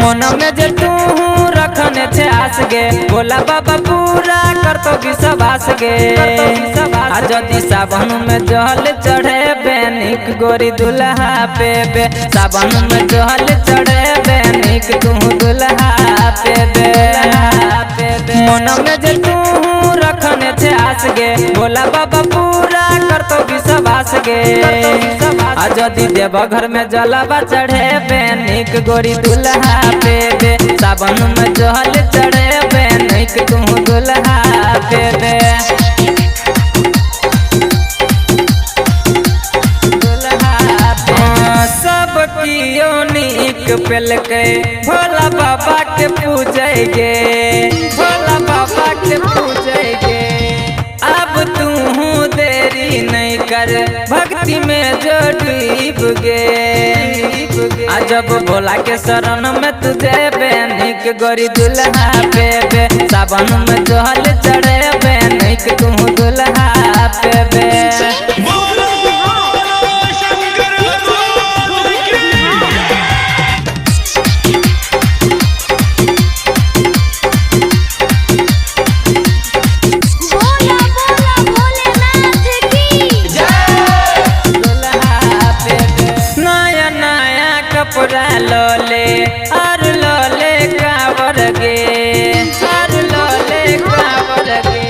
मन में जे तू रखने छे आस गे, भोला बाबा पूरा करतो विश्वास गे। आ जदि सावन में जल चढ़े निक गोरी दुल्हा पेबे, सावन में जल चढ़े निक तू दुल्हा पेबे। मन में जे तू रखने छे आस गे, भोला बाबा पूरा करतो विश्वास गे। आ जदि देवघर में जलवा चढ़े निक गोरी दुल्हा पेबे, सावन में जल चढ़े निक तू दुल्हा पेबे। सब कियो नीक पेलकै भोला बाबा के पूजै गे, भोला बाबा के पूजै गे। अब तू देरी नहीं कर भक्ति में जो डूब गे। आ जब भोला के शरण में तू जेबे निक गोरी दुल्हा पेबे, सावन में जल चढ़ेबे निक तू दुल्हा पेबे। बोला बोला भोलेनाथ की। नया नया कपड़ा लोले और लोले कावर गे, और लोले कावर गे।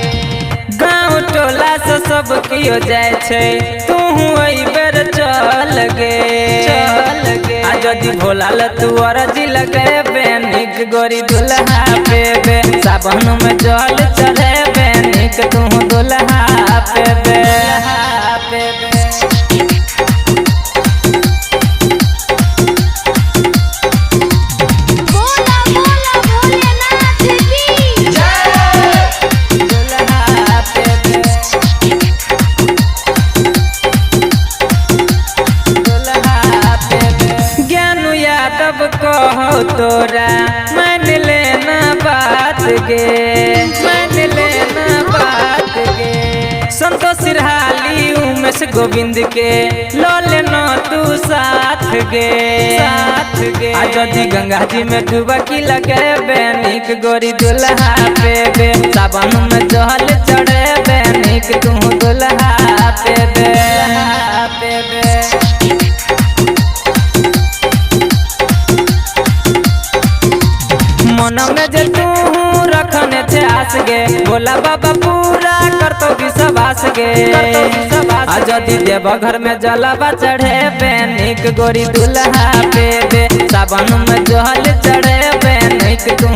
गाँव टोला से सब कियो जाय छै तू बेर चल गे, चल गे। आ जदि भोला ल तू अरजी लगेबे निक गोरी दुल्हा पेबे, सावन में जल चढ़ेबे निक तू दुल्हा पेबे। बोला बोला भोलेनाथ की। ज्ञानू यादव कहो तोरा मान लेना बात गे, मान लेना बात गे। संतोष सिरहाली उमेश गोविंद के लो लेना तू साथ गे, साथ गे। आ जदि गंगा जी में डुबकी लगेबे निक गोरी दुल्हा पेबे, सावन में जल चढ़ेबे निक तू दुल्हा पेबे। मन में जे तू रखने छे आस गे, भोला बाबा पूरा करतो विश्वास गे। आ जदि देवघर में जलवा चढ़ेबे निक गोरी दुल्हा पेबे, सावन में जल चढ़ेबे निक तू